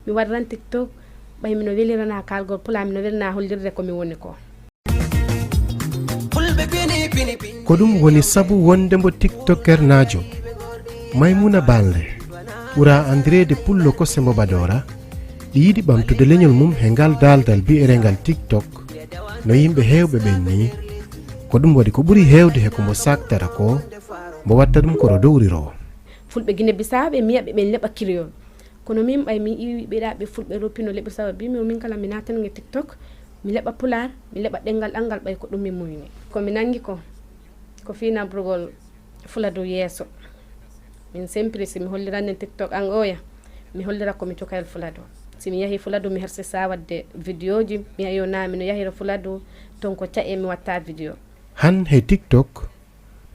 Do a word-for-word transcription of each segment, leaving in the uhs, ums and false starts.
Mi waɗran TikTok, ɓay mino welirana kalgol Pulaar, mino welirana hollirde ko mi woni ko. Ko ɗum woni sabu wonde mbo tiktokernaajo. Maymuna Balde, ɓura anndireede Pullo Kose mbo Badora, ɗi yiɗi ɓamtude leñol mum he ngal daaldal biyerengal TikTok, no yimɓe heewɓe ɓen nii. Ko ɗum waɗi ko ɓuri heewde he ko mbo saktara ko, mbo watta ɗum ko ro dowri ro. Fulɓe Gine Bisaawo ɓe miya ɓe ɓen leɓa kiriyol. Kono min ɓay mi iwi ɓeɗa ɓe fulɓe roppi no leɓi sawa bi mi o min kala mi natange TikTok, mi leɓa Pulaar, mi leɓa ɗengal ɗal ngal ɓay ko ɗum mi muyni. Ko mi nangi ko, ko fii nabrugol Fuladu yeeso. Min sempiri si mi holliran nen TikTok an oya, mi hollira ko mi cukayel Fuladu. Si mi yahi Fuladu mi hersi sa wadde vidéo ji, mi yahi o na mi no yahira Fuladu, ton ko ca'e mi watta vidéo. Han he TikTok,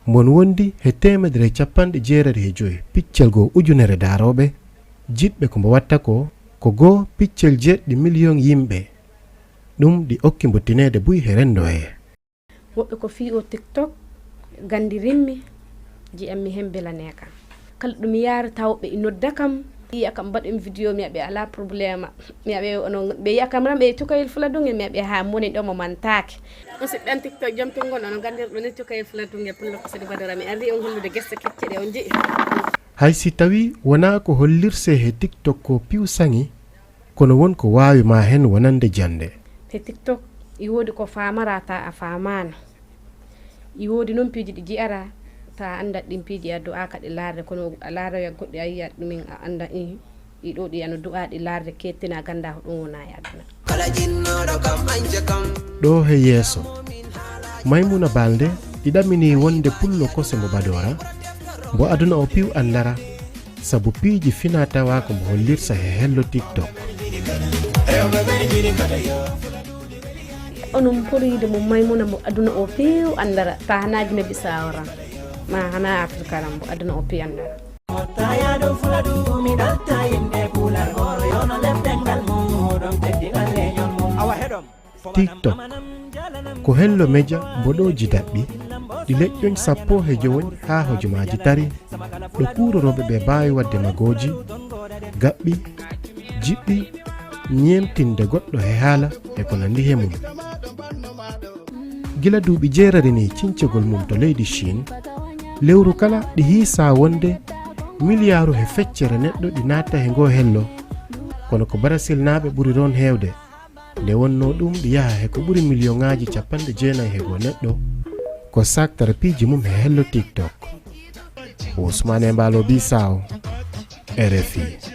mbon wondi he teemedere e cappanɗe jeetati he joy piccal goo ujunere daarooɓe, jiɗɓe ko mbo watta ko, ko goo piccel jeeɗiɗi miliyoŋ yimɓe. Ɗum ɗi okki mbo tineede buy he renndo hee. Woɓɓe ko fii o TikTok, ganndi rimmi, ji'ammi heen belanee kam. Kala ɗo mi yaari taw ɓe nodda kam, yi'a kam mbaɗen vidéo, mi wi'a ɓe alaa problème. Mi wi'a ɓe ono, ɓe yi'a kam ran ɓe cukayel Fuladu nge, mi wi'a ɓe haa moni ɗo mo mantaake. Musiɗɓe an TikTok jom to ngon, ono ganndir ɗo ni cukayel Fuladu nge Pullo Kose mbo Badora, mi arri on hollude gese kecce ɗe on ji'i. Hay si tawii wonaa ko hollirsee he TikTok ko piiw saŋi, kono won ko waawi ma heen wonande jannde. He TikTok, i woodi ko faamara ta a faamaano. I woodi noon piiji ɗi ji'ara ta a anndat ɗin piiji a du'aaka ɗi laarde, kono a laaroya goɗɗi a yi'at ɗumen a annda i, ɗi ɗo ɗi ano du'aa ɗi laarde keettina a gannda ko ɗum wona e aduna. Ɗo he yeeso, Maymuna Balde ɗi ɗaminii wonde Pullo Kose mbo Badora, mbo aduna o piiw anndara, sabu piiji fina tawa ko mbo hollirsa he hello TikTok. Onon poriide mo Maymuna mo aduna o piiw anndara, ta hana Gine Bisaawo ran, ma hana Afirka ran, mo aduna o piiw anndara. TikTok ko hello meja mbo ɗo ji daɓɓi, ɗi leƴƴoñ sappo he jowoñ haa hojomaaji tari, ɗo kuurorooɓe ɓe baawi waɗde magooji, gaɓɓi, jiɓɓi, ñeemtinde goɗɗo he haala e ko nanndi he mum. Gila duuɓi jeetati ni ciñcogol mum to leydi Chine, lewru kala ɗi hiisa wonde miliyaaru he feccere neɗɗo ɗi natta he ngoo hello. Kono ko Barasilnaaɓe ɓuri ɗoon heewde. Nde wonnoo ɗum ɗi yaha he ko ɓuri miliyoŋaaji cappanɗe jeenayi he goo neɗɗo, ko saktara piiji mum he hello TikTok. Ousmane Embalo Bissau, RFI.